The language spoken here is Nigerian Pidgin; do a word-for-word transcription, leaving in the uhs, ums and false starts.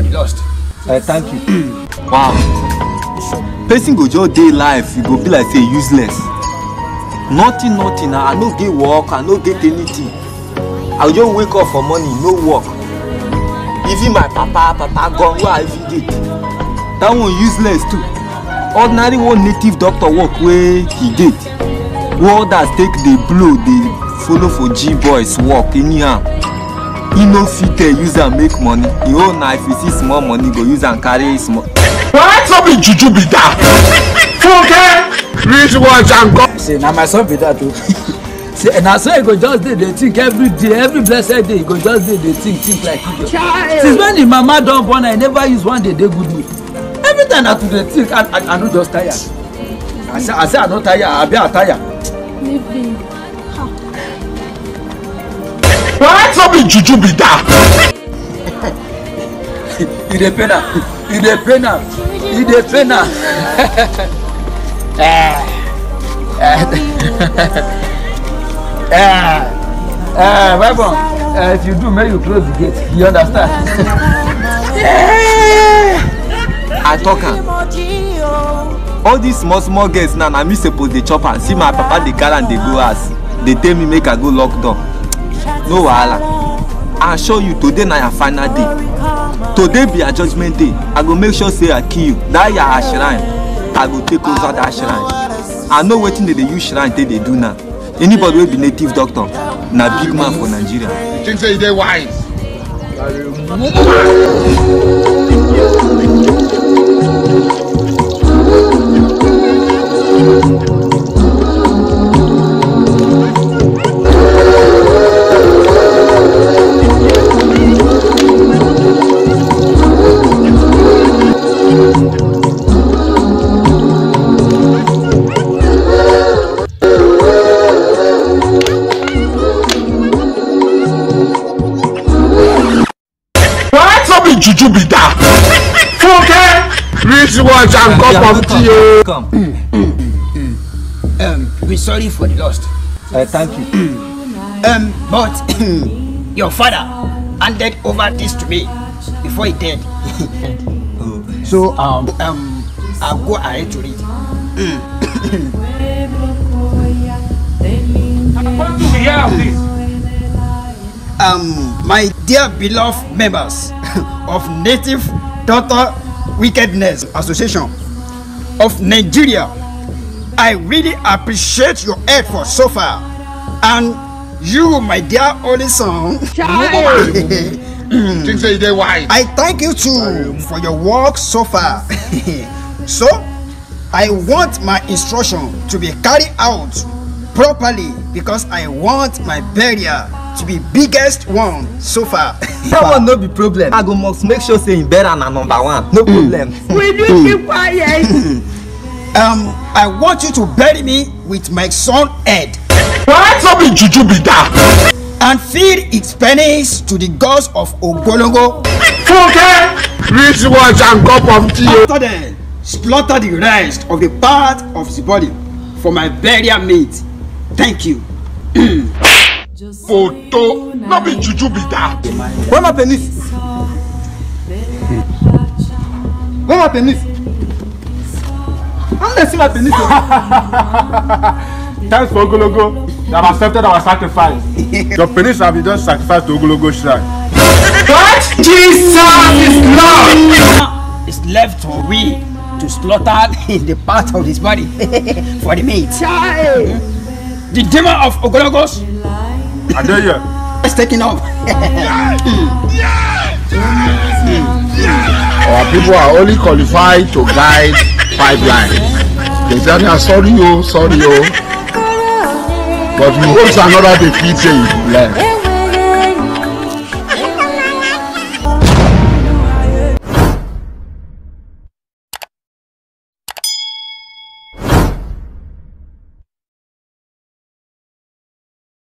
Lost. I thank you. Wow. Person go just dey life, you go be like say useless. Nothing, nothing. I no get work, I no get anything. I go just wake up for morning, no work. Even my papa, papa gone, where I even get? That one useless too. Ordinary one native doctor work wey he get. Wey others take dey blow, dey follow for G boys work anyhow. He no fit, eh, use am make money. He own na if you see small money, go use am carry small. What? No be juju be that. Funke, reach watch and go. Say, na my son be that too. Say, na so he go just dey, dey think every day, every blessed day, he go just dey, dey think, think like idiot. Child. Since when the mama don born, I never use one day, dey good me. Every time na to dey think, I, I, I no just tire. I say, I say I no tire, abi I tire. Maybe. What? No be juju be that. You dey pain am. You dey pain am. You dey pain am. Eh. Eh. Eh. Eh, my boy, eh, if you do, make you close the gate. You understand? Eh. I talk am. All these small small girls now, na me suppose dey chop am. See my papa dey carry am dey go house. Dey tell me make I go lock door. No wahala. I assure you, today na your final day. Today be your judgment day. I go make sure say I kill you. That your shrine, I go take over that shrine. I know wetin dem dey use shrine take dey do now. Anybody wey be native doctor, na big man for Nigeria. You think say you dey wise? What? No be juju be that. Funke, reach watch and cup of tea o. Come. Um, we sorry for the lost. I thank you. Um, but your father handed over this to me before he died. So, um, um, I'll go ahead to read. What do we have this? Um, my dear beloved members of Native Daughter Wickedness Association of Nigeria, I really appreciate your effort so far, and you, my dear only son. Child. Think say you dey wise. I thank you too for your work so far. So, I want my instruction to be carried out properly because I want my burial to be biggest one so far. That one no be problem. I go must make sure say him burial na number one. No problem. Will you keep quiet? Um, I want you to bury me with my son head. What? No be juju be that. And feed its pennies to the gods of Ogologo. Funke, reach watch and cup of tea. After them, slaughter the rest of the part of the body for my burial meat. Thank you. Photo, no be juju be that. Where my penis? Where my penis? I'm not see my penis. Thanks for Ogologo. You have accepted our sacrifice. Your penis have been just sacrificed to Ogologo shrine. What? Jesus is Lord. It's left for we to slaughter the part of his body for the meat. Child. The demon of Ogologos. I dare you. Is taking off. Our people are only qualified to guide pipeline. They tell me, "Ah, sorry, oh, sorry, oh." But we hope say another day fit say you learn.